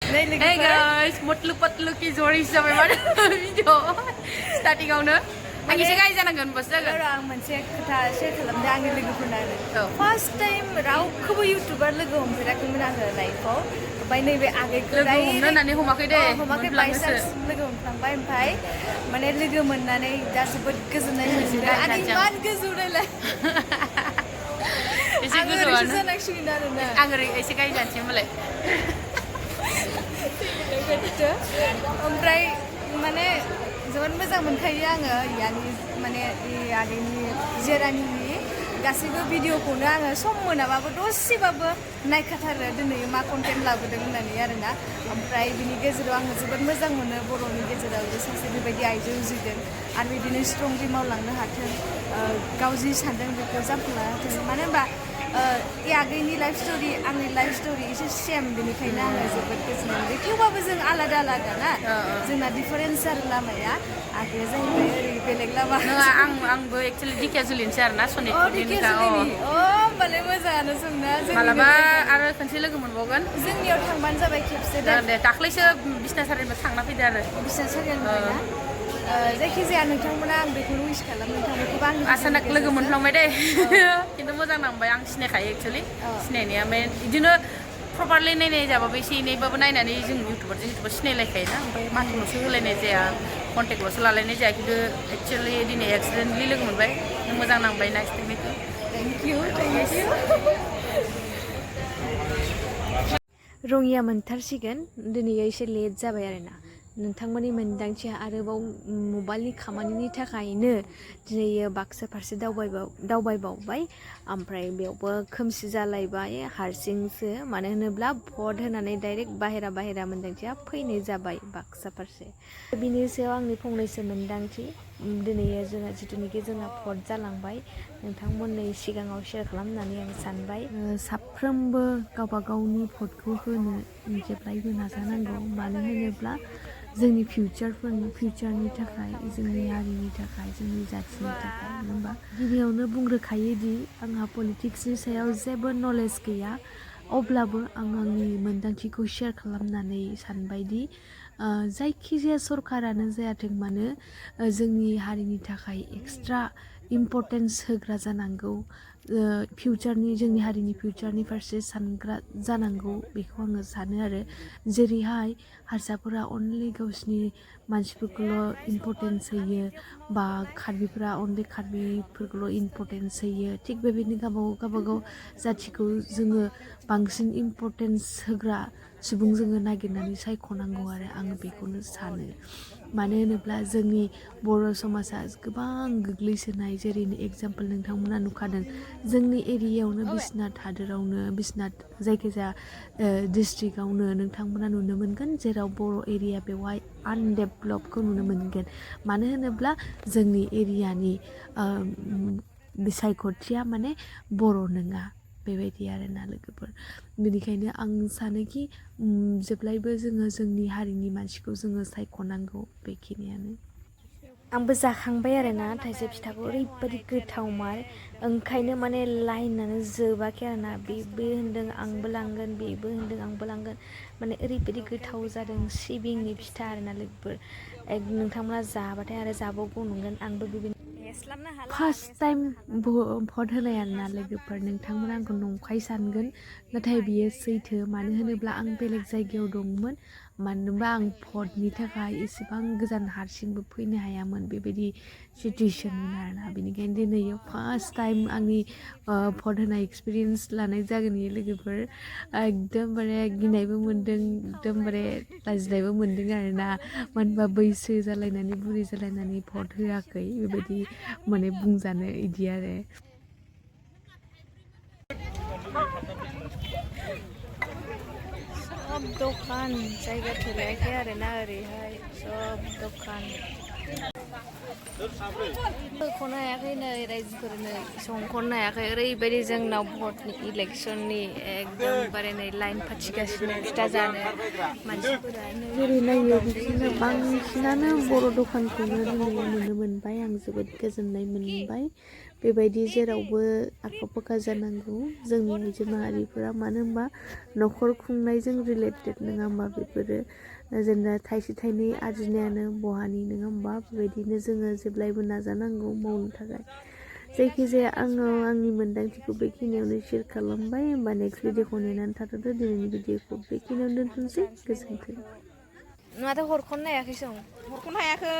Hey guys, motlu patlu ki jori sampai mana video starting awalnya. Angin sekai jangan kan bos jaga. Orang macam kita share kalau dah angin lagi pun ada. First time rau kubu YouTuber lagi memperakan mana live oh. Bayi ni be agak kedai. Lagi mana ni humakai deh. Humakai biasa lagi sampai sampai. Mana lagi mana ni dah sebut kesenangan juga. Ada iman kesudah lah. Isi kesudah. Angin actually dah ada. Angin sekai jangan sih mulai. Betul. Omprai mana zaman masa menkaya anga, yani mana ada ni jerani ni, gasibu video pun anga semua na bawa dosi bawa naik kata ada ni mak konten lagu dengan ni ada na. Omprai bini gezer anga zaman masa mana boron ni gezer ada sesi bagi aja ujian. Arwah bini strong di mau lang na hati kauzi sandang berkerja pula. Mana ba? Agni life story, angni life story itu same benikainya anga sebut kesenangan. Cuba bezeng alada alada na, zona differencer lama ya. Akhirnya saya beleg lama. Ang bo actually dikazulin share na sone ini kau. Oh, boleh masa anu sungna. Malah ba, ada kanci lagi menbogan. Zeng ni orang banza baik kipse dah. Dan taklis bisnis hari macam nak pidar. Bisnis hari mana? Zaki saya nungtangmana ang betul wish kalau nungtangmu bang. Asal nak lagi menang deh. Kita mau jangan nambah yang sini kaya actually. Sini ni, amen. Ini properly ni jawab besi ni, bapak nai nani jeng YouTuber sini lagi kaya na. Mati musuh lagi ni je, kontak musuh lagi ni je. Kita actually ini accidentally lagi menambah. Mau jangan nambah next time itu. Thank you. Rongya mentarsikan, dunia ini late jawab ya na. नोंथांमोननि मोनदांथिया आरोबाव मबाइलनि खामानिनि थाखायनो दिनै बाक्सा फारसे दावबायबावबाय ओमफ्राय बेयावबो खोमसि जालायबाय हारसिंसो मानो होनोब्ला भट होनानै डाइरेक्ट बाहेरा मोनदांथिया फैनाय जाबाय बाक्सा फारसे बिनि सायाव आंनि फंनैसो मोनदांथि दिनै जोंहा जिथुनिखि जोंहा भट जालांबाय नोंथांमोननि सिगाङाव शेयार खालामनानै आं सानबाय साफ्रोमबो गावबा गावनि भटखौ होनो जेब्लायबो नाजानांगौ मानो होनोब्ला जोंनि फिउचारनि थाखाय जोंनि हारिनि थाखाय जोंनि जाथिनि थाखाय होनबा गिबियावनो बुंग्रोखायो दि आंहा पलिटिक्सनि सायाव जेबो नलेज गैया अब्लाबो आं आंनि मोनदांथिखौ शेयार खालामनानै सानबाय दि जायखिजाया सरकारानो जायाथों मानो जोंनि हारिनि थाखाय एक्सट्रा इम्पर्टेन्स होग्रा जानांगौ जोंनि हारिनि फिउचारनि फारसे सानग्रा जानांगौ बेखौ आङो सानो आरो जेरैहाय हारसाफोरा अनलि गावसिनि मानसिफोरखौल' इम्पर्टेन्स होयो बा कार्बिफोरा अनलि कार्बिफोरखौल' इम्पर्टेन्स होयो थिग बेबायदिनो गावबागाव जाथिखौ जोङो बांसिन इम्पर्टेन्स होग्रा सुबुं जोङो नागिरनानै सायख'नांगौ आरो आङो बेखौनो सानो मानो होनोब्ला जोंनि बर' समाजा गोबां गोग्लैसोनाय जेरै एगजामपोल नोंथांमोना नुखादों जोंनि एरियायावनो बिसनाथ हादोरावनो बिसनाथ जायखिजाया डिस्ट्रिक्टआवनो नोंथांमोना नुनो मोनगोन जेराव बर' एरिया बेवहाय आनडेभलपखौ नुनो मोनगोन मानो होनोब्ला जोंनि एरियानि बिसायख'थिया माने बर' नङा बेबायदि आरोना लोगोफोर बेनिखायनो आं सानोखि जेब्लायबो जोङो जोंनि हारिनि मानसिखौ जोङो सायख'नांगौ बेखिनियानो आंबो जाखांबाय आरोना थाइसे फिथाखौ ओरैबायदि गोथावमार ओंखायनो माने लाइनानो जोबाखै आरोना बेबो होनदों आंबो लांगोन बेबो होनदों आंबो लांगोन माने ओरैबायदि गोथाव जादों सिबिंनि फिथा आरोना लोगोफोर नोंथांमोना जाबाथाय आरो जाबावगौ नंगोन आंबो बेबायदि फार्स्ट टाइम भट होनाय आरोना लोगोफोर नोंथांमोना आंखौ नंखाय सानगोन नाथाय बियो सैथो मानो होनोब्ला आं बेलेग जायगायाव दंमोन मानो होनबा आं भटनि थाखाय एसेबां गोजान हारसिंबो फैनो हायामोन बेबायदि सिचुवेसनमोन आरोना बेनिखायनो दिनै फार्स्ट टाइम आंनि भट होनाय एक्सपिरियेन्स लानाय जागोन इयो लोगोफोर एकदमबारे गिनायबो मोन्दों एकदमबारे लाजिनायबो मोन्दों आरोना मानो होनबा बैसो जालायनानै बुरि जालायनानै भट होआखै बेबायदि माने बुंजानो इदि आरो सब दखान जायगा थोलायाखै आरोना ओरैहाय सब दखान खनो हायाखै नै रायजोफोरनो संखनो हायाखै ओरैबायदि जोंनाव भटनि इलेक्सननि एकदमबारे नै लाइन फाथिगासिनो फिथा जानो मानसिफोरा जेरै नायो बिदिनो बांसिनानो बर' दखानखौनो दिनै नुनो मोनबाय आं जोबोद गोजोननाय मोनबाय बेबायदि जेरावबो आखा फाखा जानांगौ जोंनि आइजो माहारिफोरा मानो होनबा न'खर खुंनायजों रिलेटेड नङा होमबा बेफोरो जेनेबा थाइसे थाइनै आरजिनायानो बहानि नङा होमबा बेबायदिनो जोङो जेब्लायबो नाजानांगौ मावनो थाखाय जायखिजाया आङो आंनि मोन्दांथिखौ बेखिनियावनो शेयार खालामबाय होमबा नेक्स्ट भिडिअखौ नेनानै थाथ'दो दिनैनि भिडिअखौ बेखिनियावनो दोनथ'नोसै गोजोन्थों नोंहाथ' हरख'नो हायाखैसं हरख'नो हायाखै